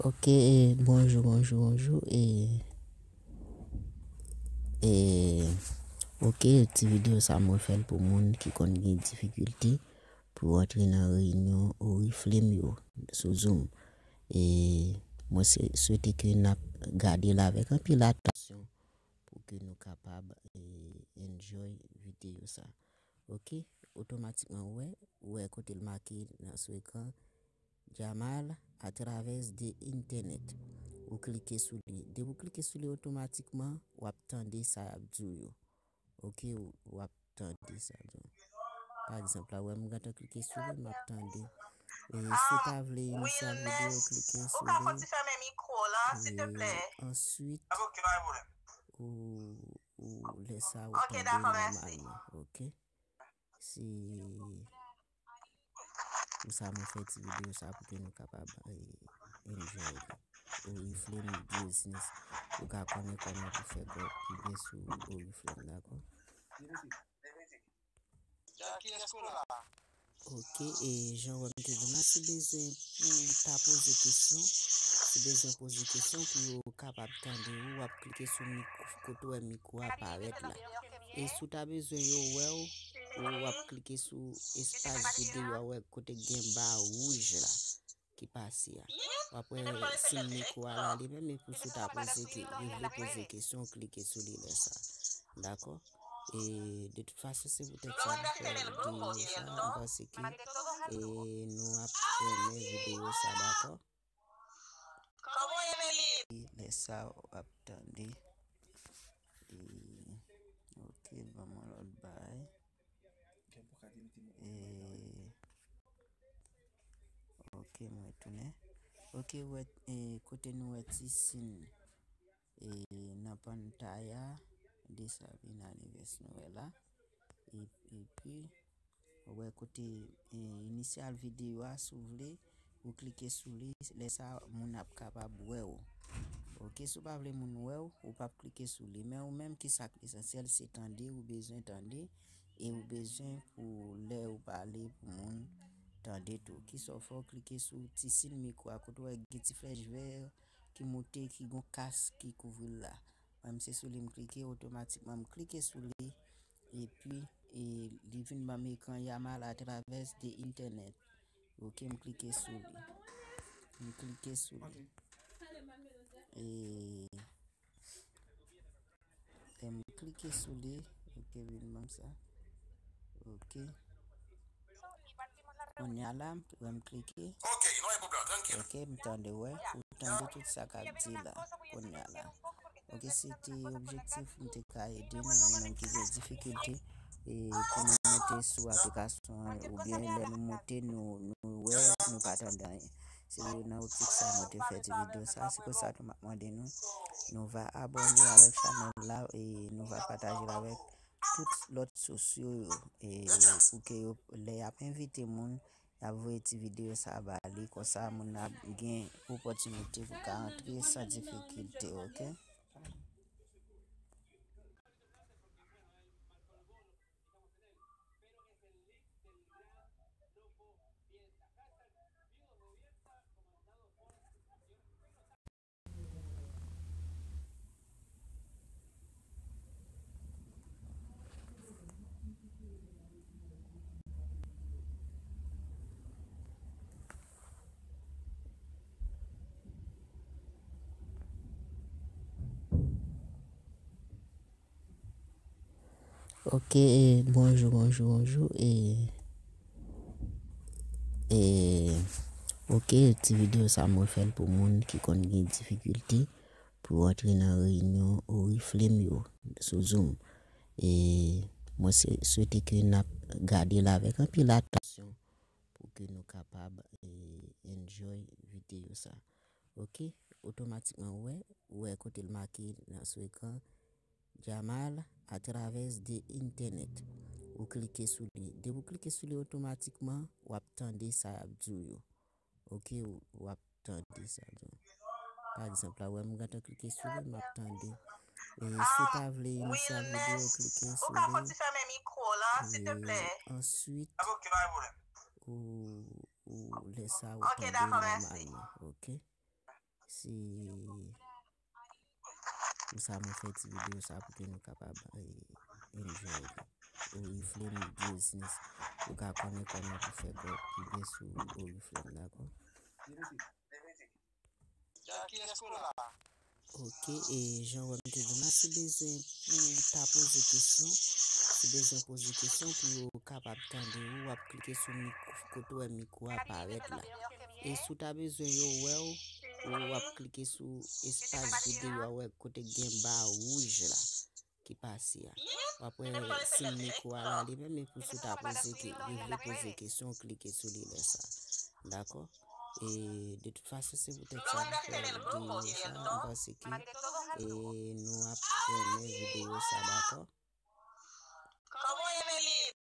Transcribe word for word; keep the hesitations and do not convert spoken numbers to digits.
Ok, e, bonjou, bonjou, bonjou. E, e, ok, ti videyo sa mwen fè l pou moun ki konn gen difikilte pou antre nan reyinyon Oriflame yo sou Zoom. E mwen se, swete ke n ap gade l avèk anpil atansyon pou ke nou kapab, e, enjoy videyo sa. Ok, otomatikman ou wè, ou wè kote l make nan sou ekran, Jamal à travers de internet. Ou klike sou li. Depi ou klike sou li, otomatikman, w ap tande sa y ap di w yo. Ok, w ap tande sa yo. Pa egzanp, la, wè m gentan klike sou li, m ap tande. E si w ta vle inisye videyo, klike sou li. E answit, ou, ou, lè sa, ou tande nòmalman. Ok? Se pou sa mwen fè ti videyo sa pou ke nou kapab, eh, enjoy li. Oriflame Business. Ou ka konnen kòman pou fè kòb pi byen sou Oriflame, dakò? Ok, e jan wè m te di w la, si bezwen pou ta poze kesyon, si bezwen poze kesyon pou yo kapab tande ou, w ap klike sou mikwo, kote w wè mikwo a parèt la. E si w ta bezwen yo wè w, w ap klike sou espas videyo a, wè kote gen ba wouj la ki pase a. W ap wè si mikwo a la li menm, epi si w ta poze ke, ou vle poze kesyon, w klike sou li lè sa. Dakò? E de tout fason, se poutèt sa m fè videyo sa. M panse ke, e, nou ap renmen videyo sa, dakò? Lè sa, w ap tande. E, ok, ban m yon lòt bagay. E, ok, mwen retounen. Ok, wè, e, kote nou wè ti sin, e, nan pantay a, de sa vin anivès nou wè la. E, epi, ou wè kote, e, inisyal videyo a, si w vle, ou klike sou li, lè sa moun ap kapab wè w. Ok, si w pa vle moun wè w, ou p ap klike sou li. Men ou menm, ki sa k esansyèl, se tande, ou bezwen tande, e ou bezwen pou lè ou pale pou moun tande tou. Kisa w fè, w klike sou ti sin mikwo a, kote w wè gen ti flèch vè ki moute, ki gon kas ki kouvri l la. Mwen, m se sou li m klike, otomatikman m klike sou li, epi, e, li vin ban m ekran Yamal à travers de internet. Ok, m klike sou li. M klike sou li. E, lè m klike sou li, ok, vin ban m sa. Ok. Kounye a la, m, m klike. Ok, m tande, wè, ou tande tout sa k ap di la, kounye a la. Ok, se te objektif m te ka ede nou, nou menm ki gen difikilte, e, pou nou monte sou aplikasyon an, oubyen lè nou monte, nou, nou wè, nou pa tande anyen. Se nan optik sa mwen te fè ti videyo sa. Se konsa tou m ap mande nou, nou va abòne avèk chanèl la, e nou va pataje l avèk tout lòt sosyo yo, e pou ke yo, lè y ap envite moun, y ap voye ti videyo sa ba li, konsa moun nan ap gen opòtinite pou ka antre san difikilte, ok? Ok, e, bonjou, bonjou, bonjou. E, e, ok, ti videyo sa mwen fè l pou moun ki konn gen difikilte pou antre nan reyinyon Oriflame yo sou Zoom. E mwen se, swete ke n ap gade l avèk anpil atansyon pou ke nou kapab, e, enjoy videyo sa. Ok, otomatikman ou wè, ou wè kote l make nan sou ekran, Jamal à travers de internet. Ou klike sou li. Depi ou klike sou li, otomatikman, w ap tande sa y ap di w yo. Ok, w, w ap tande sa yo. Pa egzanp, la, wè m gentan klike sou li, m ap tande. E si w ta vle inisye videyo, klike sou li. E answit, ou, ou, lè sa, ou tande nòmalman. Ok? ti pou sa mwen fè ti videyo sa pou ke nou kapab eh, enjoy li. Oriflame business. Ou ka konnen kòman pou fè kòb pi byen sou Oriflame, dakò? Ok, e jan wè m te di w la, si bezwen pou ta poze kesyon, si bezwen poze kesyon pou yo kapab tande ou, w ap klike sou mikwo, kote w wè mikwo a parèt la. E si w ta bezwen yo wè w, ou w ap klike sou espas videyo a, wè kote gen ba wouj la ki pase a. W ap wè si mikwo a la li menm, e pou si w ta poze ke, ou vle poze kesyon, w klike sou li lè sa. Dakò? E de tout fason, se poutèt sa m fè videyo sa. M panse ke e, nou ap renmen videyo sa, dakò?